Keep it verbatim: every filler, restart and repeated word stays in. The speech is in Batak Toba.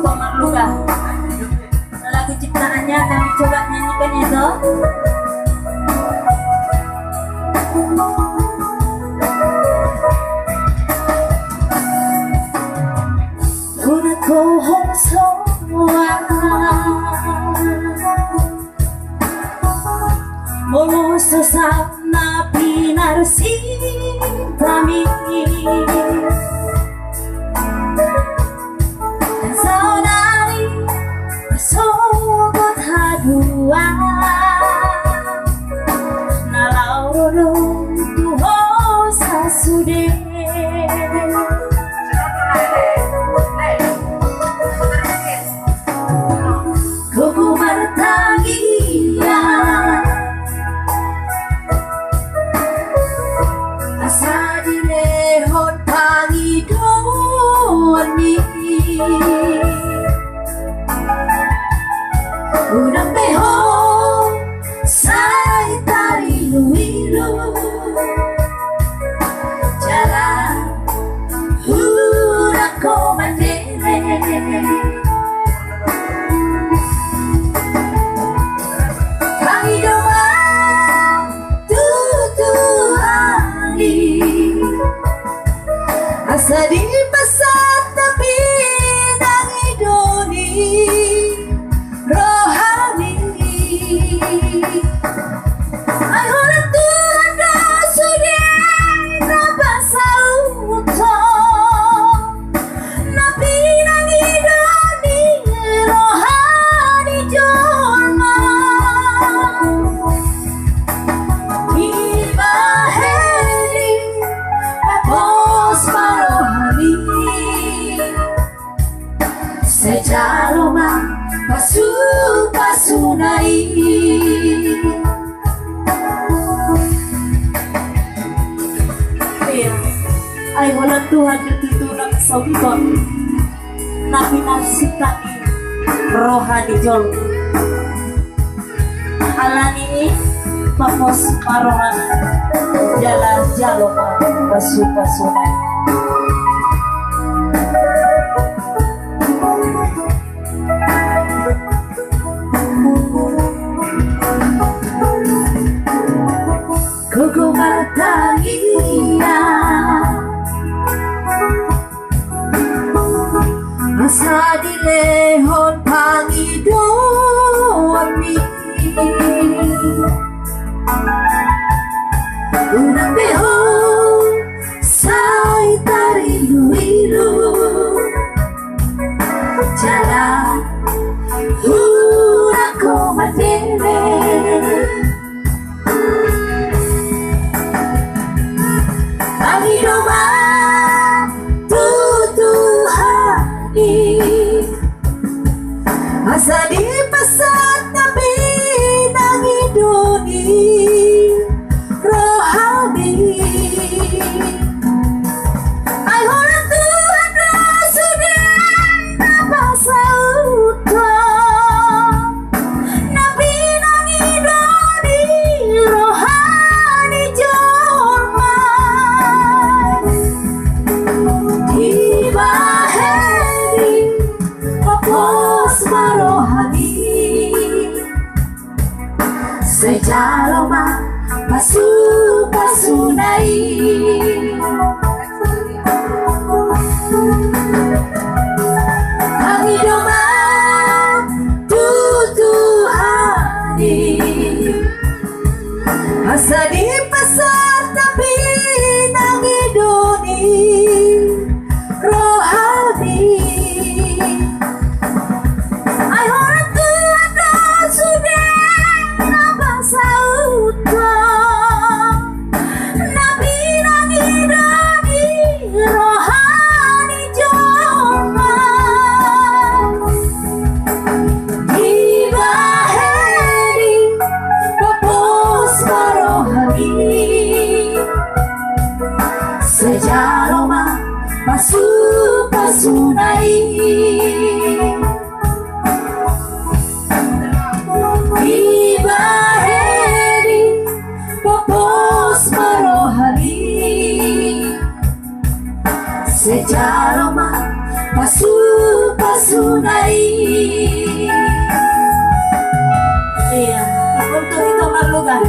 Kau marluka. Lagu ciptaannya, kami coba nyanyikan ya, toh. Hona ho hom soa. Molo so saut na pinarsinta mi, saonari sogot hadua, na laho ro do tu ho sasude. Gogo martangiang asa dilehon pangidoanmi. Unang be ho sai tariluilu, jala unang ho mandele. Pangido ma tu Tuhan i, asa dipasahat na pinangido ni rohami. Ai holan Tuhan do sude na pasauthon na pinangido ni roha ni jolma. Dibahen i, pos ma rohami. Sai jalo ma pasupasuna i. Ia, ai holan Tuhan do tutu na pasauthon na pinarsinta ni roha ni jolma. Alani i, papos ma rohana jala jalo ma pasupasuna. Gogo martangiang asa dilehon pangidoanmi. Unang be ho sai tariluilu, jala unang ho mandele. Pangido ma tu Tuhan i, asa dipasahat na pinangido ni rohami. Ai holan Tuhan do sude na pasauthon na pinangido ni roha ni jolma. Dibahen i, papos ma rohami. Sai jalo ma pasupasuna i. Pangido ma tu Tuhan i, asa dipasahat na pinangido ni rohami. Ai holan Tuhan do sude na pasauthon na pinangido ni roha ni jolma. Dibahen i, papos ma rohami. Sai jalo ma pasupasuna i. Dibahen i, papos ma rohami. Sai jalo ma pasupasuna Untuk hita marlugas.